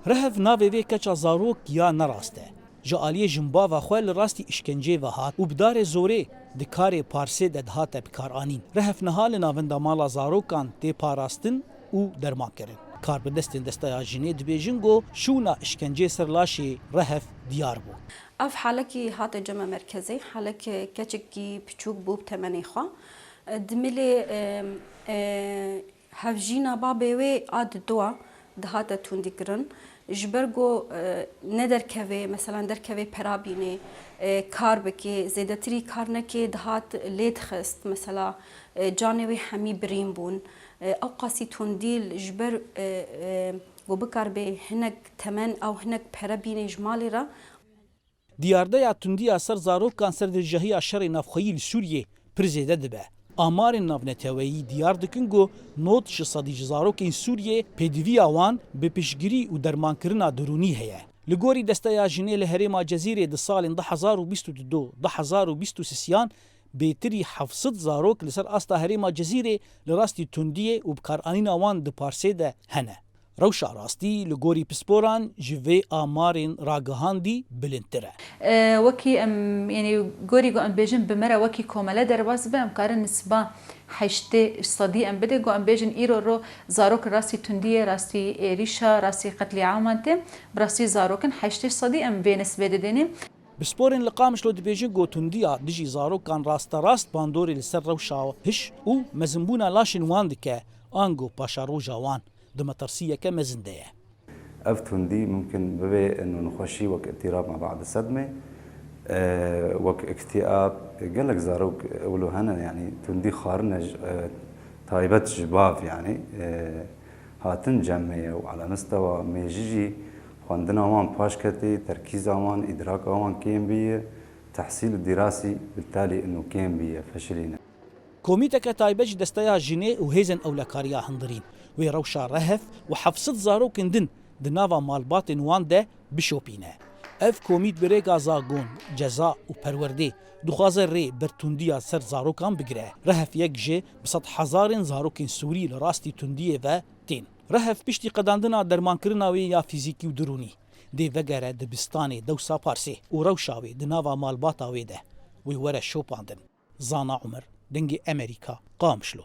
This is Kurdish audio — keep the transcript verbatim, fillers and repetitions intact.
Rehef navê vê keça zarok ya ne rast e. Ji aliyê jinbava xwe li rastî îşkencê ve hat û bi darê zorê di karê parsê de dihate bikaranîn. Rehef niha li navenda mala zarokan tê parastin û dermankirin. Karbidestên Desteya Jinê dibêjin ku şûna îşkencê ser laşê Rehef diyar bû. Ev halekî hate cem e merkezê, halek keçekî piçûk bû bi temenê xwe. Di milê, e, e, hevjîna babê wê a didoa dihate tundî kirin. Ji ber ku, e, ne derkevê, mesela derkevê pera bînê, e, kar bikê, zêdetirî kar nekê, dihat lê dixist, mesela, e, canê wê hemî birîn bûn. E, ew qasî tundî ji ber, e, e, ku bikaribê hinek temen ew hinek pere bînê ji malê re. Diyardeya tundiya ser zarokan ser diljehiya şerê navxweyî li Sûriyê pir zêde dibe. Amarên navneteweyî diyar dikin ku nod ji sedî ji zarokên Sûriyê pêdiviya wan bi piştgirî û dermankirina dirûnî heye. Li gorî Desteya Jinê li herêma Cezîrê di salên du hezar û bîst û du, du hezar û bîst û sisiyan bêtirî heft sed zarok li ser asta herêma Cezîrê li rastî tundiyê û bikaranîna wan di parsê de hene. Rewşa rastî li gorî pisporan ji vê amarên ragihandî bilindtir e. E, wekî em, yanî gorî ku em bêjin bi me re wekî komele derbas bibe, em karin nisba heştê sedî em bidin, ku em bêjin îro ro zarok rastî tundiyê, rastî êrîşa, rastî qetlîaman tê, bi rastî zarokin heştê sedî em vê nisbê didênê. Pisporên li Qamişlo dibêjin ku tundiya dijî zarokan rasterast bandorê li ser rewşa hiş û mezinbûna laşên wan dike, ango paşeroja wan di metirsiyeke mezin de ye. Ev tundî mumkin bibe eno nexweşî wek îtîrab me ba'de sedme, e, wek îktîab, gelek zarok wilo hene, yanî tundî xwarin e, e, taybet ji bav, yanî, e, hatin cem me ye û ala mistewa mêjî jî xwendina wan paş ketê, terkîza wan, îdraka wan kêm bîye, tehsîl û dîrasî bi talî eno kêm bîye, feşilîne. Komîteke taybet ji Desteya Jinê û Hêzên Ewlekariya Hundirîn wê rewşa Rehef û heft sed zarokên din di nava malbatên wan de bişopîne. Ev komît bi rêka zagon, ceza û perwerdê dixwaze rê ber tundiya ser zarokan bigire. Rehef yek ji bi sed hezarên zarokên Sûrî li rastî tundiyê ve tên. Rehef piştî qedandina dermankirina wê ya fîzîkî û dirûnî dê vegere dibistanê dewsa parsê û rewşa wê di nava malbata wê de wê were şopandin. Zana Umer, Dengê Emerîka, Qamişlo.